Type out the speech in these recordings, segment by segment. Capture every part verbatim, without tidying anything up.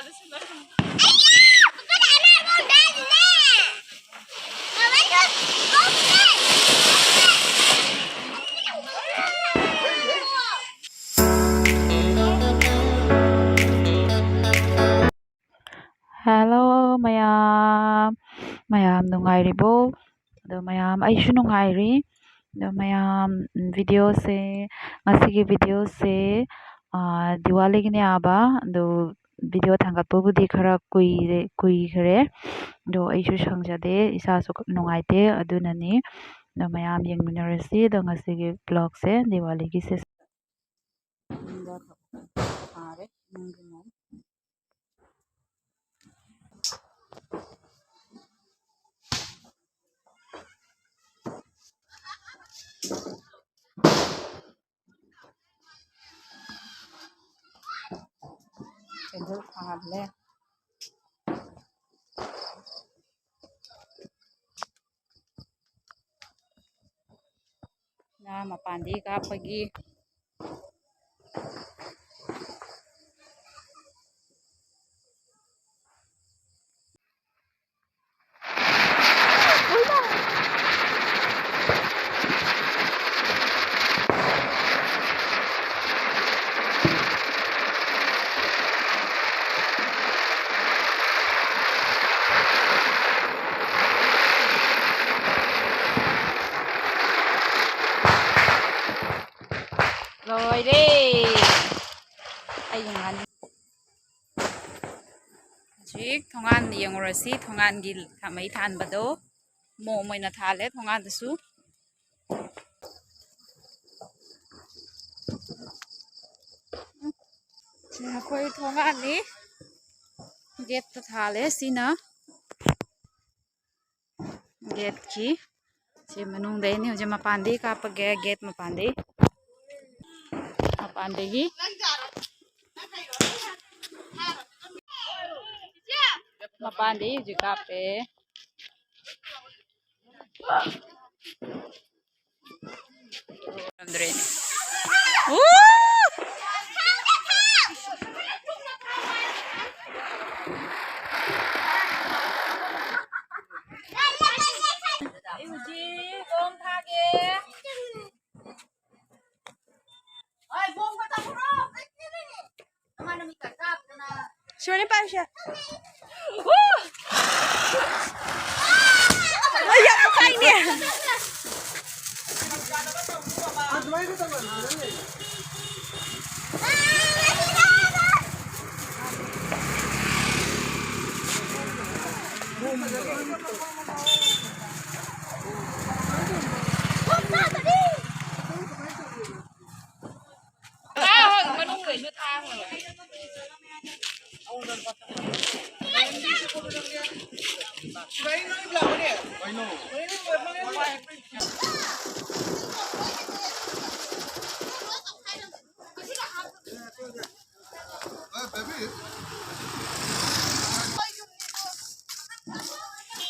Hello ꯃꯌꯥꯝ, ꯃꯌꯥꯝ ꯅꯨꯡꯉꯥꯏꯔꯤꯕꯣ? ꯑꯗꯣ ꯃꯌꯥꯝ, ꯑꯩꯁꯨ ꯅꯨꯡꯉꯥꯏꯔꯤ꯫ ꯑꯗꯣ ꯃꯌꯥꯝ, ꯎꯝ, videoꯁꯦ, ꯉꯁꯤꯒꯤ videoꯁꯦ, ꯑꯥ, ꯗꯤꯋꯥꯂꯤꯒꯤꯅꯦ ꯍꯥꯏꯕ꯫ ꯑꯗꯣ video ꯊꯥꯡꯒꯠꯄꯕꯨꯗꯤ ꯈꯔ ꯀꯨꯏꯔꯦ, ꯀꯨꯏꯈ꯭ꯔꯦ꯫ ꯑꯗꯣ ꯑꯩꯁꯨ ꯁꯪꯖꯗꯦ, ꯏꯁꯥꯁꯨ ꯅꯨꯡꯉꯥꯏꯇꯦ, ꯑꯗꯨꯅꯅꯤ꯫ ꯑꯗꯣ ꯃꯌꯥꯝ ꯌꯦꯡꯃꯤꯟꯅꯔꯁꯤ꯫ ꯑꯗꯣ ꯉꯁꯤꯒꯤ vlogꯁꯦ ꯗꯤꯋꯥꯂꯤꯒꯤꯁꯦ꯫ ꯌꯨꯝꯗ ꯊꯥꯔꯦ, ꯌꯨꯝꯒꯤ ꯃꯑꯣꯡ꯫ Candle ꯊꯥꯜꯂꯦ꯫ ꯉꯥ ꯃꯄꯥꯟꯗꯒꯤ ꯀꯥꯞꯄꯒꯤ꯫ ꯂꯣꯏꯔꯦ꯫ ꯑꯩ ꯉꯥꯅꯨ꯫ ꯍꯧꯖꯤꯛ ꯊꯣꯡꯒꯥꯟ ꯌꯦꯡꯉꯨꯔꯁꯤ꯫ ꯊꯣꯡꯒꯥꯟꯒꯤ ꯃꯩ ꯊꯥꯟꯕꯗꯣ, ꯃꯣꯝ ꯑꯣꯏꯅ ꯊꯥꯜꯂꯦ ꯊꯣꯡꯒꯥꯟꯗꯁꯨ꯫ ꯁꯤ ꯑꯩꯈꯣꯏ ꯊꯣꯡꯒꯥꯟꯅꯤ꯫ Gateꯇ ꯊꯥꯜꯂꯦ ꯁꯤꯅ꯫ Gateꯀꯤ ꯁꯤ ꯃꯅꯨꯡꯗꯩꯅꯤ꯫ ꯍꯧꯖꯤꯛ ꯃꯄꯥꯟꯗꯒꯤ ꯀꯥꯞꯄꯒꯦ, gate ꯃꯄꯥꯟꯗꯒꯤ꯫ ꯃꯄꯥꯟꯗꯒꯤ꯫ ꯃꯄꯥꯟꯗꯒꯤ ꯍꯧꯖꯤꯛ ꯀꯥꯞꯄꯦ꯫ ꯉꯝꯗ꯭ꯔꯦꯅꯦ꯫ ꯎ! ꯁꯤꯔꯣꯅꯦ ꯄꯥꯏꯔꯤꯁꯦ꯫ ꯑꯣ! ꯑꯩ ꯌꯥꯝ ꯄꯥꯏꯅꯦ꯫ ꯊꯥ ꯍꯣꯏ ꯃꯅꯨꯡꯗꯩꯁꯨ ꯊꯥ ꯍꯣꯏ꯫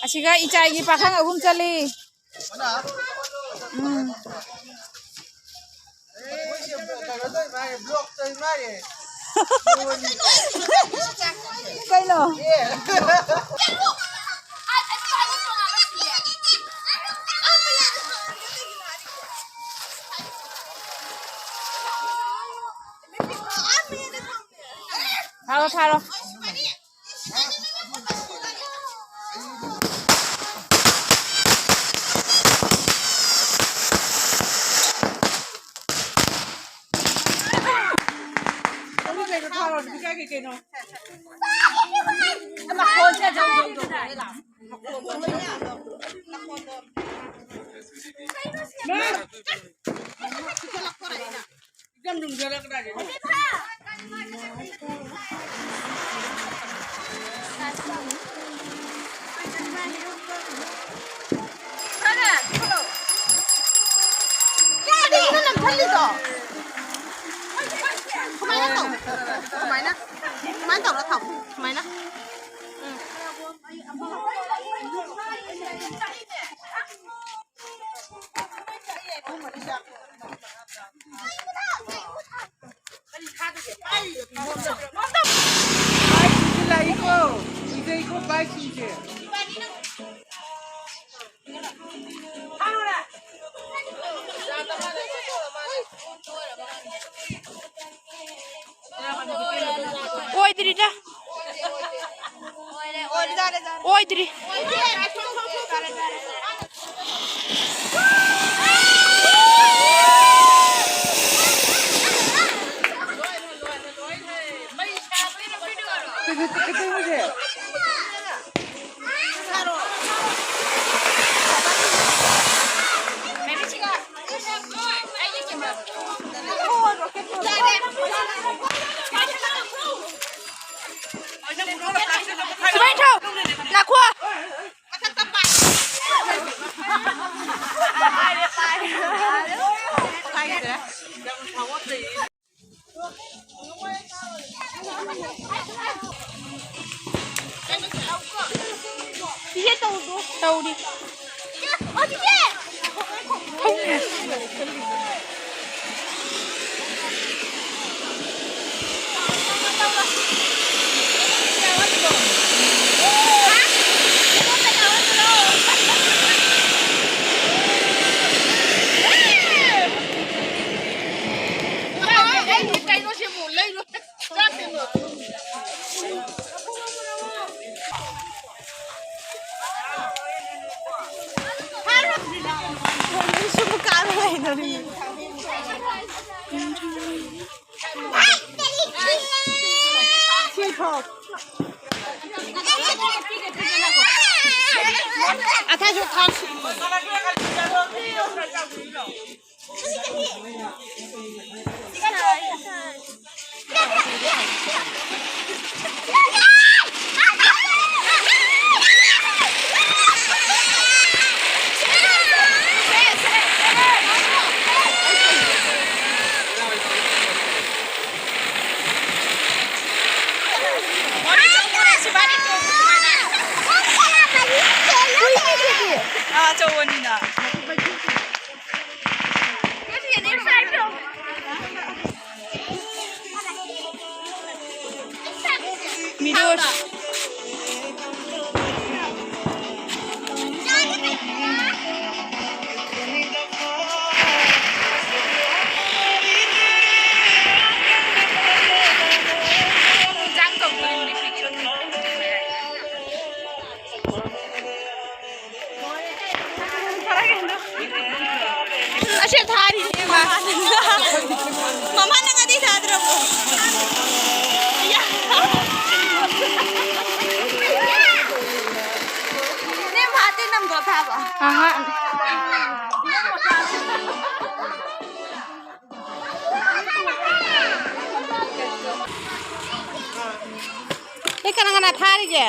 ꯑꯁꯤꯒ ꯏꯆꯥꯏꯒꯤ ꯄꯥꯈꯪ ꯑꯍꯨꯝ ꯆꯠꯂꯤ꯫ ꯎꯝ꯫ ꯀꯩꯅꯣ? ꯊꯥꯔꯣ, ꯊꯥꯔꯣ꯫ ꯀꯔꯤꯒꯤꯅꯣ ꯅꯝꯁꯤꯜꯂꯤꯗꯣ? ꯁꯨꯃꯥꯏꯅ ꯇꯧ꯫ ꯁꯨꯃꯥꯏꯅ꯫ ꯁꯨꯃꯥꯏꯅ ꯇꯧꯔ ꯊꯝꯃꯨ꯫ ꯁꯨꯃꯥꯏꯅ꯫ ꯎꯝ꯫ ꯕꯥꯏꯛꯁꯤꯡꯁꯦ ꯂꯥꯛꯏꯀꯣ, ꯀꯤꯖꯩꯀꯣ ꯕꯥꯏꯛꯁꯤꯡꯁꯦ꯫ ꯑꯣꯏꯗ꯭ꯔꯤꯗ꯫ ꯑꯣꯏꯗ꯭ꯔꯤ꯫ ꯁꯨꯃꯥꯏꯅ ꯊꯧ꯫ ꯅꯥꯈꯣ꯫ ꯇꯧꯔꯤ꯫ ꯑꯥ, ꯑꯆꯧꯕꯅꯤꯅ꯫ ꯃꯤꯗꯣ꯫ ꯅꯦ ꯐꯥꯇꯤ ꯅꯝꯗꯣ ꯊꯥꯕ꯫ ꯑꯍꯥ꯫ ꯑꯩ ꯀꯅꯥ ꯀꯅꯥ ꯊꯥꯔꯤꯒꯦ?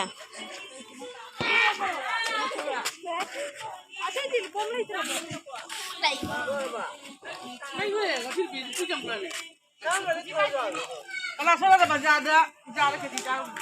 ꯀꯅꯥ ꯁꯣꯝꯗ ꯕꯖꯥꯔꯗ ꯏꯆꯥꯗ ꯈꯦꯆꯤ ꯆꯥꯔꯨꯕꯅꯦ?